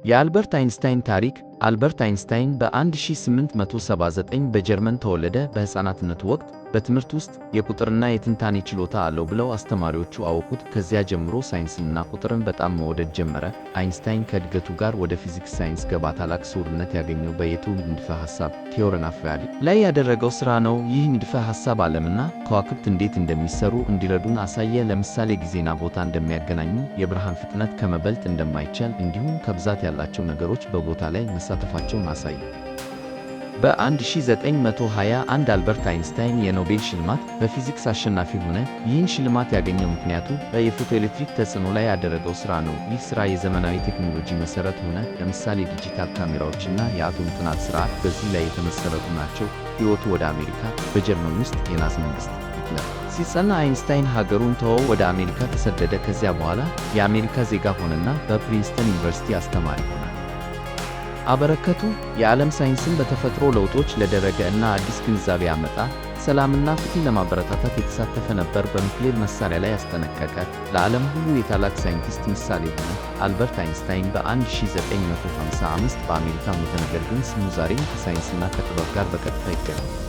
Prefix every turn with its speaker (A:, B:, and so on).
A: የአልበርት አይንስታይን ታሪክ። አልበርት አይንስታይን በ1879 በጀርመን ተወለደ። በሕፃናትነቱ ወቅት በትምህርት ውስጥ የቁጥርና የትንታኔ ችሎታ አለው ብለው አስተማሪዎቹ አወቁት። ከዚያ ጀምሮ ሳይንስንና ቁጥርን በጣም መውደድ ጀመረ። አይንስታይን ከእድገቱ ጋር ወደ ፊዚክስ ሳይንስ ገባ። ታላቅ ስውርነት ያገኘው በየትውልድ ንድፈ ሐሳብ (Theory of Relativity) ላይ ያደረገው ሥራ ነው። ይህ ንድፈ ሐሳብ ዓለምና ከዋክብት እንዴት እንደሚሰሩ እንዲረዱን አሳየ። ለምሳሌ ጊዜና ቦታ እንደሚያገናኙ፣ የብርሃን ፍጥነት ከመበልጥ እንደማይቻል፣ እንዲሁም ከብዛት ያላቸው ነገሮች በቦታ ላይ መሳተፋቸውን አሳየ። በ1921 አልበርት አይንስታይን የኖቤል ሽልማት በፊዚክስ አሸናፊ ሆነ። ይህን ሽልማት ያገኘው ምክንያቱ የፎቶኤሌክትሪክ ተጽዕኖ ላይ ያደረገው ሥራ ነው። ይህ ሥራ የዘመናዊ ቴክኖሎጂ መሠረት ሆነ። ለምሳሌ ዲጂታል ካሜራዎችና የአቶም ጥናት ሥርዓት በዚህ ላይ የተመሠረቱ ናቸው። ሕይወቱ ወደ አሜሪካ። በጀርመን ውስጥ የናዚ መንግሥት ሂትለር ሲጸና አይንስታይን ሀገሩን ተወው፣ ወደ አሜሪካ ተሰደደ። ከዚያ በኋላ የአሜሪካ ዜጋ ሆነና በፕሪንስተን ዩኒቨርሲቲ አስተማሪ ሆነ። አበረከቱ የዓለም ሳይንስን በተፈጥሮ ለውጦች ለደረገ እና አዲስ ግንዛቤ ያመጣ፣ ሰላምና ፍትህ ለማበረታታት የተሳተፈ ነበር። በኑክሌር መሳሪያ ላይ ያስጠነቀቀ፣ ለዓለም ሁሉ የታላቅ ሳይንቲስት ምሳሌ ሆነ። አልበርት አይንስታይን በ1955 በአሜሪካ ሞተ። ነገር ግን ስሙ ዛሬም ከሳይንስና ከጥበብ ጋር በቀጥታ ይገናኛል።